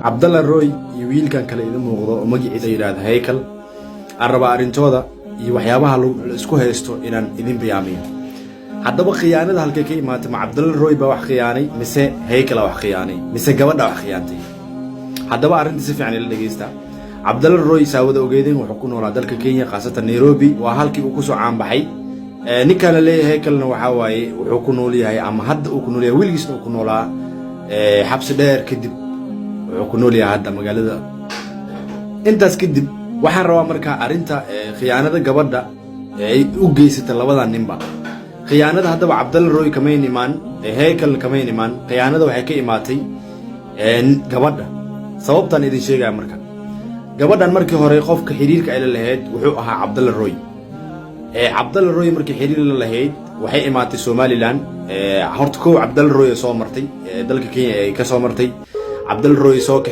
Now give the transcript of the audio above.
Cabdalla Roy iyo wiilkan kale idin muuqdo oo magaciisa yidhaahda Haykal, aan rabaa arrintooda iyo waxyaabaha la isku haysto inaan idin bayaamiyo. Haddaba khiyaanada halkay ka imaatay? Ma Cabdalla Roy baa wax khiyaanay, mise Haykala wax khiyaanay, mise gabadha wax khiyaantay? Haddaba arrinta si fiican ila dhegeysta. Cabdalla Roy, saawada ogeydeen, wuxuu ku noolaa dalka Kenya, khaasatan Nairobi. Waa halkii uu kusoo caanbaxay. Ninkaan la leeyahay Haykalna waxaa waaye wuxuu ku nool yahay, ama hadda uu ku nool yahay, weligiisna uu ku noolaa, xabsi dheer kadib wuxuu ku nool yahay hadda magaalada. Intaas kadib waxaan rabaa markaa arrinta khiyaanada gabadha ay u geysata labada ninba. Khiyaanada haddaba Cabdalla Roy kamayn imaan, Haykalna kamayn imaan. Khiyaanada waxay ka imaatay gabadha. Sababtaan idin sheegaya marka, gabadhan markii hore qofka xiriirka ay la lahayd wuxuu ahaa Cabdalla Roy. Cabdalla Roy markii xiriir la lahayd, waxay imaatay Somaliland. Horta kow Cabdalla Roy soo martay, dalka Kenya ay ka soo martay. Cabdalla Roy soo